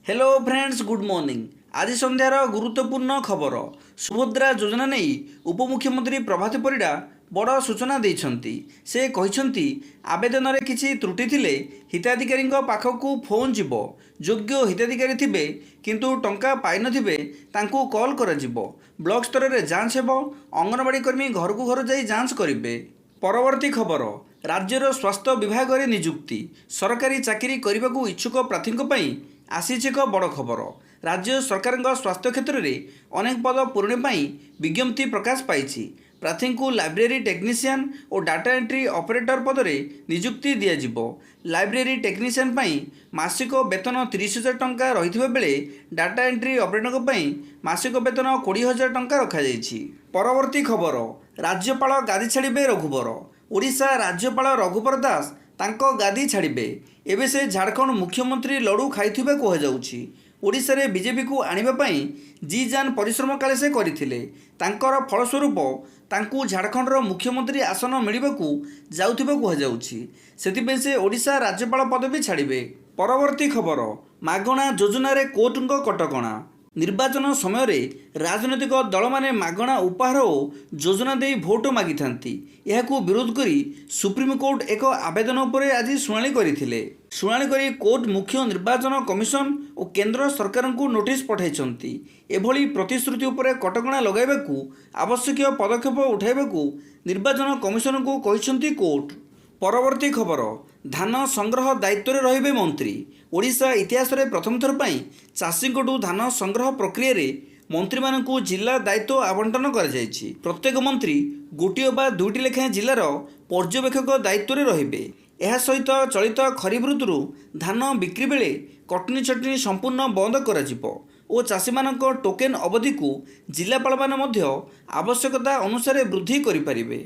Hello friends, good morning. ଆଜି ସନ୍ଧ୍ୟାର ଗୁରୁତ୍ୱପୂର୍ଣ୍ଣ ଖବର, ସୁଭଦ୍ରା ଯୋଜନା ନେଇ ଉପମୁଖ୍ୟମନ୍ତ୍ରୀ ପ୍ରଭାତୀ ପରିଡ଼ା ବଡ଼ ସୂଚନା ଦେଇଛନ୍ତି। ସେ କହିଛନ୍ତି, ଆବେଦନରେ କିଛି ତ୍ରୁଟି ଥିଲେ ହିତାଧିକାରୀଙ୍କ ପାଖକୁ ଫୋନ୍ ଯିବ। ଯୋଗ୍ୟ ହିତାଧିକାରୀ ଥିବେ କିନ୍ତୁ ଟଙ୍କା ପାଇନଥିବେ, ତାଙ୍କୁ କଲ୍ କରାଯିବ। ବ୍ଲକ ସ୍ତରରେ ଯାଞ୍ଚ ହେବ। ଅଙ୍ଗନବାଡ଼ି କର୍ମୀ ଘରକୁ ଘର ଯାଇ ଯାଞ୍ଚ କରିବେ। ପରବର୍ତ୍ତୀ ଖବର, ରାଜ୍ୟର ସ୍ୱାସ୍ଥ୍ୟ ବିଭାଗରେ ନିଯୁକ୍ତି। ସରକାରୀ ଚାକିରି କରିବାକୁ ଇଚ୍ଛୁକ ପ୍ରାର୍ଥୀଙ୍କ ପାଇଁ ଆସିଛି ଏକ ବଡ଼ ଖବର। ରାଜ୍ୟ ସରକାରଙ୍କ ସ୍ୱାସ୍ଥ୍ୟ କ୍ଷେତ୍ରରେ ଅନେକ ପଦ ପୂରଣ ପାଇଁ ବିଜ୍ଞପ୍ତି ପ୍ରକାଶ ପାଇଛି। ପ୍ରାର୍ଥୀଙ୍କୁ ଲାଇବ୍ରେରୀ ଟେକ୍ନିସିଆନ୍ ଓ ଡାଟା ଏଣ୍ଟ୍ରି ଅପରେଟର ପଦରେ ନିଯୁକ୍ତି ଦିଆଯିବ। ଲାଇବ୍ରେରୀ ଟେକ୍ନିସିଆନ୍ ପାଇଁ ମାସିକ ବେତନ 30,000 ଟଙ୍କା ରହିଥିବା ବେଳେ ଡାଟା ଏଣ୍ଟ୍ରି ଅପରେଟରଙ୍କ ପାଇଁ ମାସିକ ବେତନ 20,000 ଟଙ୍କା ରଖାଯାଇଛି। ପରବର୍ତ୍ତୀ ଖବର, ରାଜ୍ୟପାଳ ଗାଦି ଛାଡ଼ିବେ ରଘୁବର। ଓଡ଼ିଶା ରାଜ୍ୟପାଳ ରଘୁବର ଦାସ ତାଙ୍କ ଗାଦି ଛାଡ଼ିବେ। ଏବେ ସେ ଝାଡ଼ଖଣ୍ଡ ମୁଖ୍ୟମନ୍ତ୍ରୀ ଲଡ଼ୁ ଖାଇଥିବା କୁହାଯାଉଛି। ଓଡ଼ିଶାରେ ବିଜେପିକୁ ଆଣିବା ପାଇଁ ଜି ଜାନ୍ ପରିଶ୍ରମ କାଳେ ସେ କରିଥିଲେ, ତାଙ୍କର ଫଳସ୍ୱରୂପ ତାଙ୍କୁ ଝାଡ଼ଖଣ୍ଡର ମୁଖ୍ୟମନ୍ତ୍ରୀ ଆସନ ମିଳିବାକୁ ଯାଉଥିବା କୁହାଯାଉଛି। ସେଥିପାଇଁ ସେ ଓଡ଼ିଶା ରାଜ୍ୟପାଳ ପଦବୀ ଛାଡ଼ିବେ। ପରବର୍ତ୍ତୀ ଖବର, ମାଗଣା ଯୋଜନାରେ କୋର୍ଟଙ୍କ କଟକଣା। ନିର୍ବାଚନ ସମୟରେ ରାଜନୈତିକ ଦଳମାନେ ମାଗଣା ଉପହାର ଓ ଯୋଜନା ଦେଇ ଭୋଟ ମାଗିଥାନ୍ତି। ଏହାକୁ ବିରୋଧ କରି ସୁପ୍ରିମକୋର୍ଟ ଏକ ଆବେଦନ ଉପରେ ଆଜି ଶୁଣାଣି କରିଥିଲେ। ଶୁଣାଣି କରି କୋର୍ଟ ମୁଖ୍ୟ ନିର୍ବାଚନ କମିଶନ ଓ କେନ୍ଦ୍ର ସରକାରଙ୍କୁ ନୋଟିସ୍ ପଠାଇଛନ୍ତି। ଏଭଳି ପ୍ରତିଶ୍ରୁତି ଉପରେ କଟକଣା ଲଗାଇବାକୁ ଆବଶ୍ୟକୀୟ ପଦକ୍ଷେପ ଉଠାଇବାକୁ ନିର୍ବାଚନ କମିଶନଙ୍କୁ କହିଛନ୍ତି କୋର୍ଟ। ପରବର୍ତ୍ତୀ ଖବର, ଧାନ ସଂଗ୍ରହ ଦାୟିତ୍ୱରେ ରହିବେ ମନ୍ତ୍ରୀ। ଓଡ଼ିଶା ଇତିହାସରେ ପ୍ରଥମ ଥର ପାଇଁ ଚାଷୀଙ୍କଠୁ ଧାନ ସଂଗ୍ରହ ପ୍ରକ୍ରିୟାରେ ମନ୍ତ୍ରୀମାନଙ୍କୁ ଜିଲ୍ଲା ଦାୟିତ୍ୱ ଆବଣ୍ଟନ କରାଯାଇଛି। ପ୍ରତ୍ୟେକ ମନ୍ତ୍ରୀ ଗୋଟିଏ ବା ଦୁଇଟି ଲେଖାଏଁ ଜିଲ୍ଲାର ପର୍ଯ୍ୟବେକ୍ଷକ ଦାୟିତ୍ୱରେ ରହିବେ। ଏହା ସହିତ ଚଳିତ ଖରିଫ ଋତୁରୁ ଧାନ ବିକ୍ରି ବେଳେ କଟନି ଛଟନି ସମ୍ପୂର୍ଣ୍ଣ ବନ୍ଦ କରାଯିବ ଓ ଚାଷୀମାନଙ୍କ ଟୋକେନ୍ ଅବଧିକୁ ଜିଲ୍ଲାପାଳମାନେ ମଧ୍ୟ ଆବଶ୍ୟକତା ଅନୁସାରେ ବୃଦ୍ଧି କରିପାରିବେ।